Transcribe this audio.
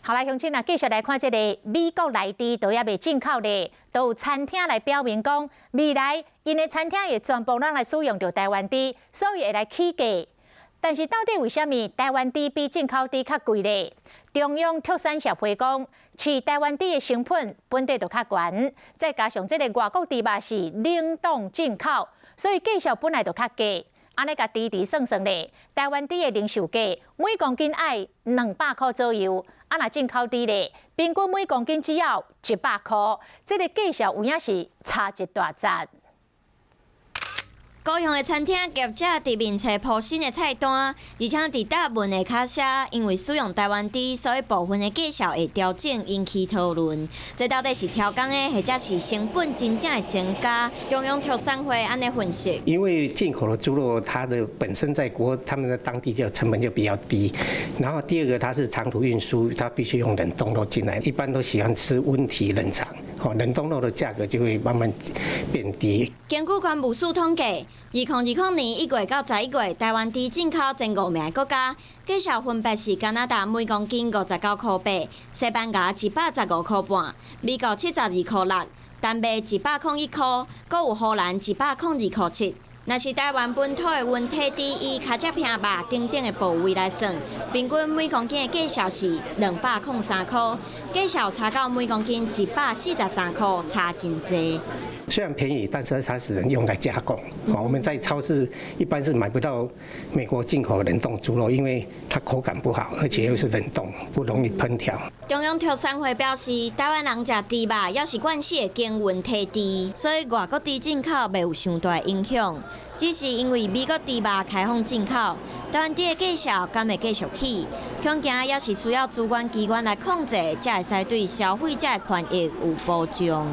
好來，鄉親啊，繼續來看這个美國來豬都猶未進口咧，都有餐廳來表明講，未來𪜶的餐廳會全部攏來使用著台灣豬，所以會來起價。但是到底為啥物台灣豬比進口豬較貴咧？中央畜產協會講，飼台灣豬的成本本底就較懸，再加上這个外國豬肉是冷凍進口，所以價數本來就較低。按呢共豬豬算算咧，台灣豬的零售價每公斤愛200箍左右，啊若進口豬咧，平均每公斤只要100箍，這个價數有影是差一大截。高雄的餐廳業者佇面冊鋪新的菜單，而且佇答問的卡寫，因為使用台灣豬，所以部分的價數會調整，引起討論。這到底是調工的，或者是成本真正會增加？中央畜產會按呢分析。因為進口的豬肉，它的本身在國他們的當地就成本就比較低，然後第二個它是長途運輸，它必須用冷凍肉進來，一般都喜歡吃溫體冷藏，哦，冷凍肉的價格就會慢慢變低。根據關務署統計，2020年1月到11月，台灣豬進口前五名的國家，價數分別是加拿大每公斤59塊8，西班牙115塊半，美國72塊6，丹麥101箍，閣有荷蘭102塊7。若是台灣本土的溫體豬，以跤脊鼻肉等等的部位來算，平均每公斤的價數是203箍，價數差到每公斤143箍，差真濟。雖然便宜，但是它只能用來加工。我們在超市一般是買不到美國進口冷凍豬肉，因為它口感不好，而且又是冷凍，不容易烹調。中央畜產會表示，台灣人食豬肉猶是慣勢會揀溫體豬，所以外國豬進口袂有傷大影響。只是因為美國豬肉開放進口，台灣豬的價數敢會繼續起？恐驚猶是需要主管機關來控制，才會使對消費者的權益有保障。